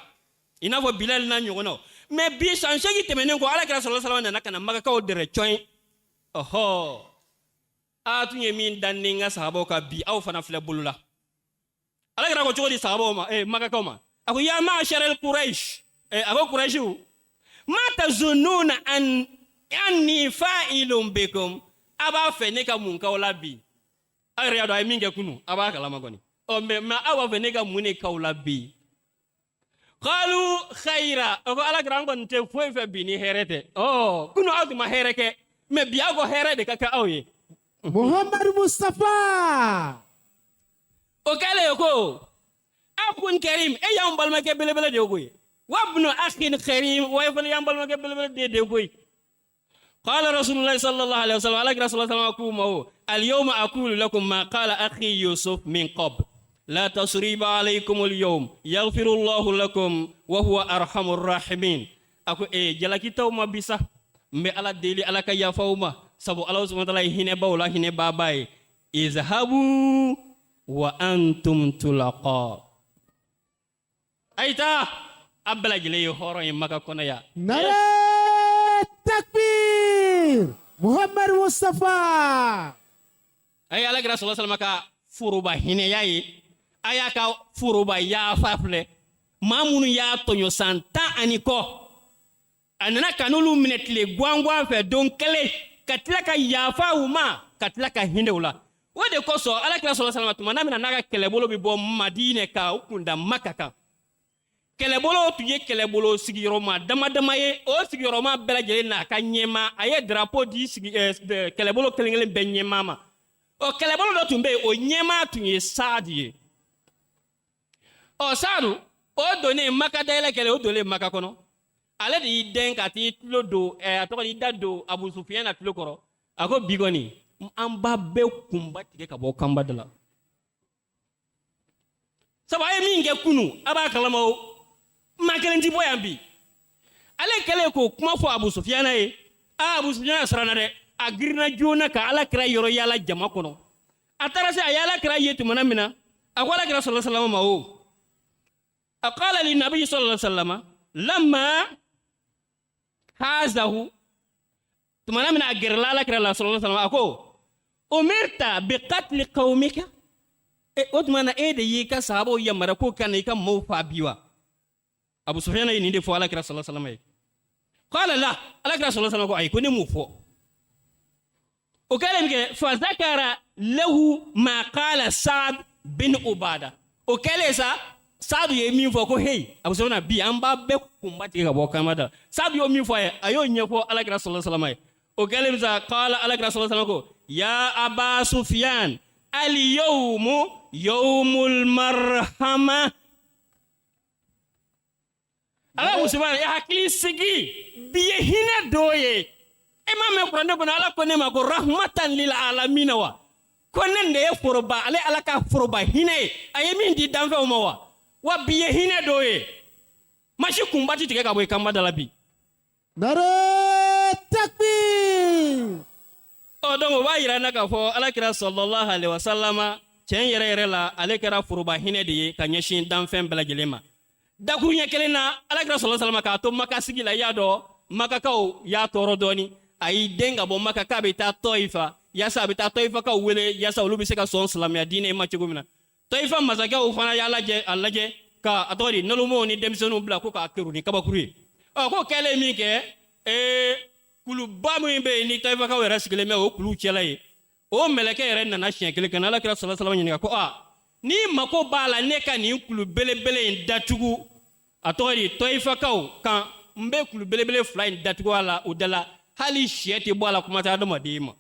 i n'a fɔ Bilali n'a ɲɔgɔnnaw. Mɛ bi, san 8 tɛmɛnen kɔ, Ala kira sɔlɔla salama nana ka na Makakaw dɛrɛ cɔyin. Ɔhɔ, a tun ye min dan ni n ka sahabaw ka, bi aw fana filɛ bolo la. Ala kira ko cogo di sahabaw ma, Makakaw ma? A ko ya ma'ashara al-Quraish, a ko Quraishiw, ma tazunnuna an anni fa'ilun bikum, a b'a fɛ ne ka mun k'aw la bi? Aw yɛrɛ y'a dɔn a ye min kɛ kunu, a b'a kalama kɔni. Ɔ, mɛ aw b'a fɛ ne ka mun de k'aw la bi? Qalu khayra, o ko Ala kira, an kɔni tɛ foyi fɛ bi ni hɛrɛ tɛ. Ɔ, kunu aw tun ma hɛrɛ kɛ, mɛ bi aw ko hɛrɛ de ka kɛ aw ye. Muhammad Mustafa. O kɛlen ko akhun karim, e y'anw balimakɛ belebele de ye koyi, wabnu akhin karim, wa e fana y'an balimakɛ belebele de ye koyi. Qala Rasulullah sallallahu alaihi wasallam, Ala kira sallallahu alaihi wasallam k'u ma o al yawma aqulu lakum ma qala akhi Yusuf min qabl, la tasriba alaykum al yawm, yaghfiru Allahu lakum wa huwa arhamur rahimin. A ko e jalaki t'aw ma bi sa, n bɛ Ala deli Ala ka yafa aw ma, sabu Ala subhanahu wa ta'ala ye hinɛbaw la hinɛbaaba ye. Izhabu wa antum tulaqa, a ye taa, a bɛɛ lajɛlen ye hɔrɔn ye Maka kɔnɔ yan. Nare takbir. Muhammad Mustafa. A ye Ala kira sɔlɔ salama ka foroba hinɛya ye, a y'a ka foroba yafa filɛ. Maa minnu y'a tɔɲɔ san 10 ani kɔ, a nana ka n'olu minɛ tile guwanguwan fɛ don kelen, ka tila ka yafa u ma, ka tila ka hinɛ u la. O de kosɔn Ala kira sɔlɔ salama, tuma n'a mina n'a ka kɛlɛbolo bɛ bɔ Madinɛ ka u kunda Maka kan, kɛlɛbolo tun ye kɛlɛbolo sigiyɔrɔma dama dama ye. O sigiyɔrɔma bɛɛ lajɛlen n'a ka ɲɛma, a ye drapeau di sigi kɛlɛbolo kelen kelen bɛɛ ɲɛmaa ma. Ɔ, kɛlɛbolo dɔ tun bɛ yen, o ɲɛmaa tun ye Saadu ye. Ɔ, Saadu o donnen Maka, dayɛlɛ kɛlɛ, o donnen Maka kɔnɔ, ale de y'i dɛn ka t'i tulo don, a tɔgɔ y'i da don Abu Sufiyan na tulo kɔrɔ. A ko bi kɔni, an b'a bɛɛ kunba tigɛ ka bɔ kanba da la, sabu a ye min kɛ kunu, a b'a kalama, o maa kelen ti bɔ yan bi. Ale kɛlen k'o kuma fɔ Abu Sufiyana ye, aa, Abu Sufiyana siranna dɛ. A girinna joona ka Ala kira yɔrɔ yaala jama kɔnɔ. A taara se, a ye Ala kira ye tumana min na, a ko Ala kira sɔlɔ salama ma o, a qala li nabi sallallahu alaihi wasallam lamma hazahu, tumana min na a gɛrɛla Ala kira la sɔlɔ salama, a ko umirta bi qatli qawmika, e o tuma na e de y'i ka sahabaw yamaruya ko ka na i ka maaw fa bi wa? Abu Sufyan ye nin de fɔ Ala kira sɔlɔ salama ye. Qala la, Ala kira sɔlɔ salama ko ayi, ko ne m'o fɔ. O kɛlen min kɛ, fa zakara lahu ma qala Saad bin Ubada. O kɛlen sa, Saadu ye min fɔ ko hey, Abu Sufyan, bi an b'a bɛɛ kunba tigɛ ka bɔ kanba da, Saadu y'o min fɔ a ye, a y'o ɲɛfɔ Ala kira sɔlɔ salama ye. O kɛlen min sa, qala, Ala kira sɔlɔ salama ko ya Aba Sufyan, al yawmu yawmul marhama. Ala musoman, i hakili sigi, bi ye hinɛ dɔ ye. E m'a mɛn kuranɛ kɔnɔ, Ala ko ne ma ko rahmatan lil alamina wa? Ko ne de ye foroba, ale Ala ka foroba hinɛ ye, a ye min di danfɛnw ma wa? Wa bi ye hinɛ dɔ ye, masi kunba ti tigɛ ka bɔ i kanba da la bi. Nare takbir. Ɔ, donc o b'a yira n na k'a fɔ Ala kira sallallahu alaihi wasallama, tiɲɛ yɛrɛ yɛrɛ la, ale kɛra foroba hinɛ de ye ka ɲɛsin danfɛn bɛɛ lajɛlen ma. Dakuruɲɛ kelen na, Ala kira sɔlɔ salama k'a to Maka sigi la, i y'a dɔn Makakaw y'a tɔɔrɔ dɔɔni, a y'i den ka bɔ Maka k'a bɛ taa Tɔyifa. yaasa a bɛ taa tɔyifakaw wele yaasa olu bɛ se ka sɔn silamɛya diinɛ ma cogo min na. Tɔyifa masakɛw fana y'a lajɛ a lajɛ ka a tɔgɔ di nalomaw ni denmisɛnninw bila ko k'a kerun ni kabakuru ye. Ɔ k'o kɛlen min kɛ, kuluba min bɛ yen ni tɔyifakaw yɛrɛ sigilen bɛ o kulu cɛla ye, o mɛlɛkɛ yɛrɛ nana siɲɛ kelen ka na Alakira sɔlɔ salama ɲininka ko a n'i mako b'a la ne ka nin kulu belebele in datugu, a tɔgɔ di tɔyifakaw kan, n bɛ kulu belebele fila in datugu a la o da la, hali sɛ tɛ bɔ a la, kuma tɛ adamaden ma.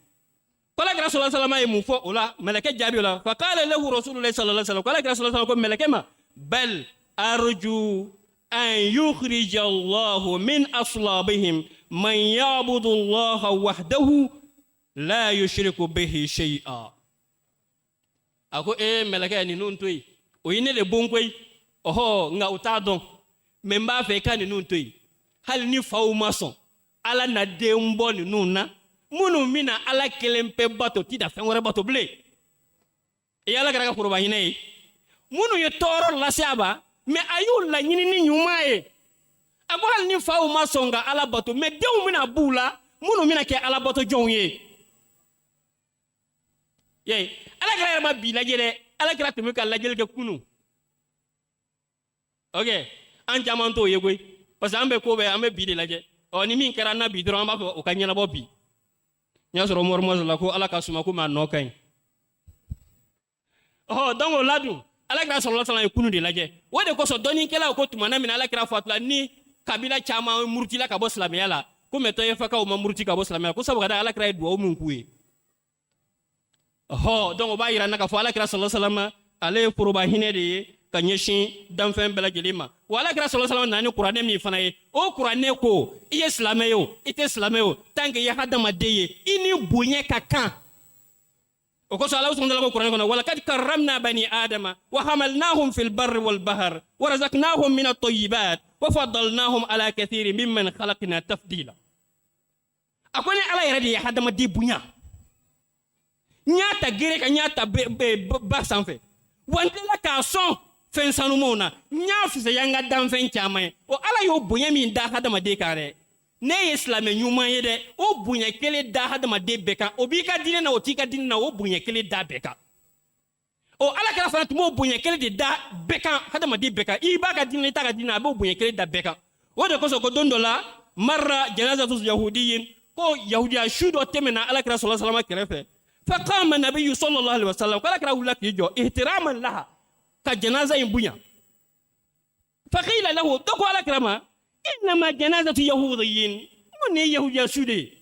Ko Alakira sɔlɔ salama ye mun fɔ o la? Mɛlɛkɛ jaabi o la, fa qala lahu rasulullahi sallallahu alaihi wasallam, ko Alakira sɔlɔ salama ko mɛlɛkɛ ma, bal arju an yukhrija Allahu min aslabihim man ya'budu Allaha wahdahu la yushriku bihi shay'a. A ko ee mɛlɛkɛ, ninnu to yen, o ye ne de bon koyi. Ɔhɔ, nka u t'a dɔn, mɛ n b'a fɛ i ka ninnu to yen, hali ni faw ma sɔn, Ala na den bɔ ninnu na minnu bɛna Ala kelen pe bato, ti da fɛn wɛrɛ bato bilen. I ye Ala kɛra ka foroba hinɛ ye minnu ye tɔɔrɔ lase a ma, mɛ a y'u laɲini ni ɲuman ye. A ko hali ni faw ma sɔn ka Ala bato, mɛ denw bɛna b'u la minnu bɛna kɛ Ala bato jɔnw ye. Ye Ala kɛra yɛrɛ ma bi lajɛ dɛ, Ala kɛra tun bɛ ka lajɛli kɛ kunun. Ok, an caman t'o ye koyi, parce que an bɛ ko bɛɛ, an bɛ bi de lajɛ. Ɔ ni min kɛra an na bi dɔrɔn, an b'a fɔ o ka ɲɛnabɔ bi. N y'a sɔrɔ Umaru Masala ko Ala ka suma komi a nɔ ka ɲi. Ɔhɔ, donc o la dun, Ala kira sɔlɔlɔ salam ye kunu de lajɛ. O de kosɔn dɔnnikɛlaw ko tumana min na Ala kira fatula, ni kabila caman murutila ka bɔ silamɛya la, ko mɛ tɔyefakaw ma muruti ka bɔ silamɛya la, ko sabu ka da Ala kira ye duwawu min k'u ye. Ɔhɔ, donc o b'a yira n na k'a fɔ Ala kira sɔlɔlɔ salam ale ye foroba hinɛ de ye ka ɲɛsin danfɛn bɛɛ lajɛlen ma. Wa Ala kira sɔlɔlɔ salam nana ni kuranɛ min fana ye, o kuranɛ ko i ye silamɛ ye o, i tɛ silamɛ ye o, tant que i ye hadamaden ye, i ni bonya ka kan. O kosɔn Ala subhanahu wa ta'ala ko kuranɛ kɔnɔ, walakad karramna bani adama wa hamalnahum fil barri wal bahr wa razaqnahum min at-tayyibat wa faddalnahum ala kathirin mimman khalaqna tafdila. A ko ni Ala yɛrɛ de ye hadamaden bonya, n y'a ta gere kan, n y'a ta ba sanfɛ, wa n tilala k'a sɔn fɛn sanumanw na, n y'a fisaya n ka danfɛn caman ye. O Ala y'o bonya min da hadamaden kan dɛ, ne ye silamɛ ɲuman ye dɛ, o bonya kelen da hadamaden bɛɛ kan. O b'i ka diinɛ na, o t'i ka diinɛ na, o bonya kelen da bɛɛ kan. O Ala kɛra fana tun b'o bonya kelen de da bɛɛ kan, hadamaden bɛɛ kan. I b'a ka diinɛ, i t'a ka diinɛ, a b'o bonya kelen da bɛɛ kan. O de kosɔn ko don dɔ la, marra janazatu yahudiyin, ko yahudiya su dɔ tɛmɛna Ala kira sɔlɔ salama kɛrɛfɛ. Fa qama nabiyyu sallallahu alaihi wasallam, ko Ala kira wulila k'i jɔ ihtiraman laha, ka janaza in bonya. Fa qila lahu, dɔ ko Ala kira ma, innama janazatu yahudiyin, ko nin ye yahudiya su de ye.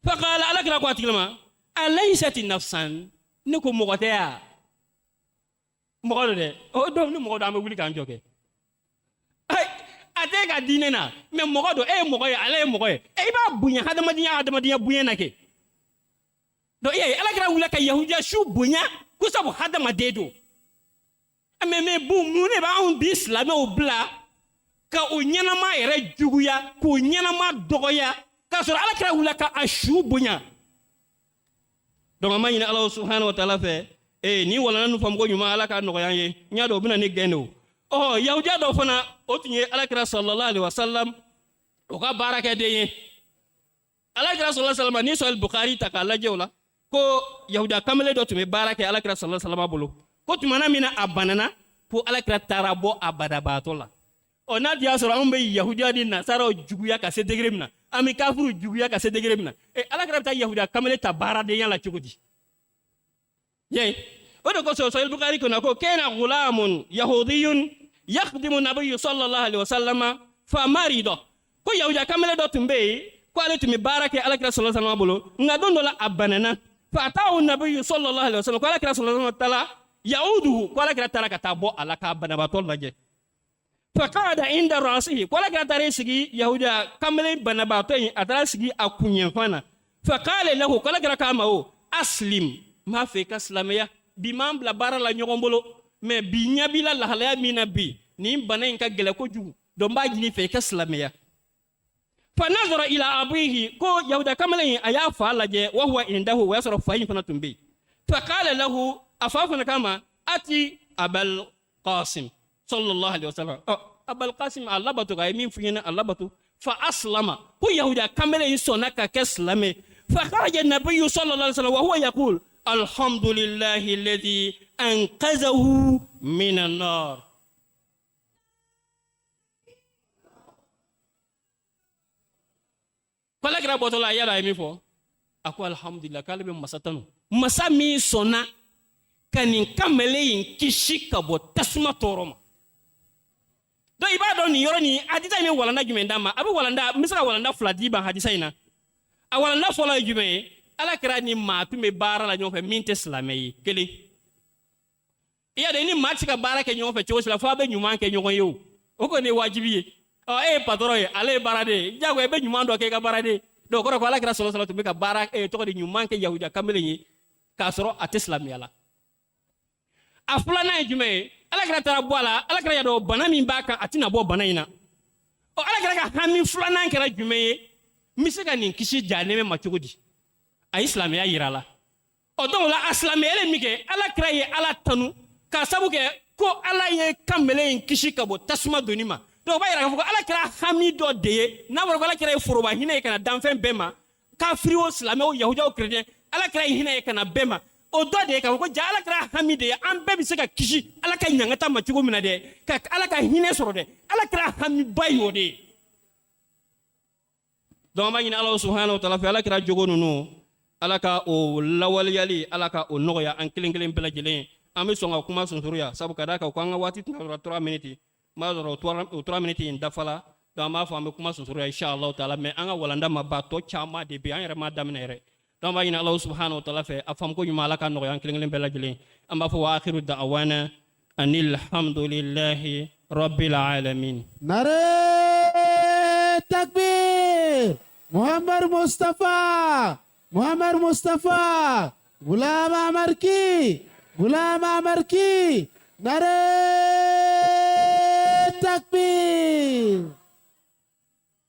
Fa qala, Ala kira ko a tigi ma, alaysat nafsan, ne ko mɔgɔ tɛ ya, mɔgɔ don dɛ. O donc ni mɔgɔ don, an bɛ wuli k'an jɔ kɛ. A tɛ ka diinɛ na, mɛ mɔgɔ don, e ye mɔgɔ ye, ale ye mɔgɔ ye, e i b'a bonya hadamadenya, hadamadenya bonya na kɛ. Donc e y'a ye Ala kira wulila ka yahudiya su bonya ko sabu hadamaden don. Mɛ bon, mun de b'anw bi silamɛw bila ka o ɲɛnama yɛrɛ juguya, k'o ɲɛnama dɔgɔya, k'a sɔrɔ Ala kira wulila ka a su bonya? Donc an b'a ɲini Ala subhanahu wa taala fɛ, ee ni walanda ninnu faamuko ɲuman, Ala k'a nɔgɔya an ye. N y'a dɔn o bɛna ni gɛn de o. Ɔ yahudiya dɔ fana, o tun ye Ala kira sallallahu alaihi wasallam o ka baarakɛden ye. Ala kira sallallahu alaihi wasallam, ni Sahih Bukhari ta k'a lajɛ o la, ko yahudiya kamalen dɔ tun bɛ baara kɛ Ala kira sallallahu alaihi wasallam bolo. Ko tumana min na a banana, ko Ala kira taara bɔ a banabaatɔ la. Ɔ n'a tun y'a sɔrɔ anw bɛ yahudiya ni nasaraw juguya ka se degré min na, an bɛ kafiriw juguya ka se degré min na, e Ala kira bɛ taa yahudiya kamalen ta baaradenya la cogo di? Ye o de kosɔn Sahih Bukhari kɔnɔ ko kana gulamun yahudiyun yakhdimu nabiyyu sallallahu alaihi wasallam fa marida, ko yahudiya kamalen dɔ tun bɛ yen, ko ale tun bɛ baara kɛ Ala kira sallallahu alaihi wasallam bolo, nka don dɔ la a banana. Fa atahu nabiyyu sallallahu alaihi wasallam, ko Ala kira sallallahu alaihi wasallam taala yauduhu, ko Ala kira taara ka taa bɔ a la k'a banabaatɔ lajɛ. Fa qada inda rasihi, ko Ala kira taara sigi yahudiya kamalen banabaatɔ in, a taara sigi a kunyanfan na. Fa qala lahu, ko Ala kira k'a ma, o aslim, n b'a fɛ i ka silamɛya. Bi m'an bila baara la ɲɔgɔn bolo, mɛ bi ɲɛ b'i la lahalaya min na bi, nin bana in ka gɛlɛ kojugu, donc n b'a ɲini fɛ i ka silamɛya. Fa nazara ila abihi, ko yahuda kamalen in a y'a fa lajɛ, wa huwa indahu, o y'a sɔrɔ fa in fana tun bɛ yen. Fa qala lahu, a fa fana k'a ma, ati abal qasim sallallahu alaihi wasallam. Ɔ abal qasim a labato, k'a ye min f'i ɲɛna a labato. Fa aslama, ko yahuda kamalen in sɔnna ka kɛ silamɛ. فخرج النبي صلى الله عليه وسلم وهو يقول الحمد لله الذي أنقذه من النار. Ko ala kira bɔtɔ la, a yala a ye min fɔ, a ko alhamdulillah, k'ale bɛ masa tanu, masa min sɔnna ka nin kamalen in kisi ka bɔ tasuma tɔɔrɔ ma. Donc i b'a dɔn nin yɔrɔ nin hadisa in bɛ walanda jumɛn d'an ma? A bɛ walanda, n bɛ se ka walanda fila d'i ma hadisa in na. A walanda fɔlɔ ye jumɛn ye? Ala kira ni maa tun bɛ baara la ɲɔgɔn fɛ min tɛ silamɛ ye. Kelen, i y'a dɔn i ni maa tɛ se ka baara kɛ ɲɔgɔn fɛ cogo si la fo a bɛ ɲuman kɛ ɲɔgɔn ye. O kɔni ye wajibi ye. Ɔ, e ye patɔrɔn ye, ale ye baaraden ye, diyagoya i bɛ ɲuman dɔ kɛ i ka baaraden. Donc o kɔrɔ ko ala kira sɔlɔ sɔlɔ tun bɛ ka baara tɔgɔ di ɲuman kɛ yahudiya kamalen ye k'a sɔrɔ a tɛ silamɛya la. A filanan ye jumɛn ye? Ala kira taara bɔ a la, ala kira y'a dɔn bana min b'a kan, a tɛna bɔ bana in na. Ɔ, ala kira ka hami filanan kɛra jumɛn ye? N bɛ se ka nin kisi jahanɛmɛ ma cogo di? A ye silamɛya yira a la. Ɔ, donc la a silamɛyalen min kɛ, ala kira ye ala tanu k'a sabu kɛ ko ala ye kamalen in kisi ka bɔ tasuma donni ma. Donc o b'a yira k'a fɔ ko ala kira hami dɔ de ye, n'a fɔra ko ala kira ye foroba hinɛ ye ka na danfɛn bɛɛ ma, kafiri o, silamɛ o, yahudiya o, kerecɛn, ala kira ye hinɛ ye ka na bɛɛ ma. O dɔ de ye k'a fɔ ko ja ala kira hami de ye an bɛɛ bɛ se ka kisi ala ka ɲangata ma cogo min na dɛ, ka ala ka hinɛ sɔrɔ dɛ, ala kira hamiba y'o de ye. Donc an b'a ɲini ala subhanahu wa taala fɛ, ala kira jogo ninnu, ala ka o lawaleyali, ala ka o nɔgɔya an kelen kelen bɛɛ lajɛlen. An bɛ sɔn ka kuma sunsuruya, sabu ka d'a kan ko an ka waati tɛna sɔrɔ 3 minutes, n b'a sɔrɔ o 3 minutes in dafala. Donc an b'a fɔ an bɛ kuma sunsuruya inshallah taala, mais an ka walanda ma ba tɔ caman de bɛ yen, an yɛrɛ m'a daminɛ yɛrɛ. Donc an b'a ɲini ala subhanahu wa taala fɛ, a faamuko ɲuman, ala ka nɔgɔya an kelen kelen bɛɛ lajɛlen. An b'a fɔ wa akhiru da'wana anil hamdulillahi rabbil alamin. Nare takbir! Muhammad Mustafa! Muhammad Mustafa! Ghulam Ahmad ki! Ghulam Ahmad ki! Nare takbir!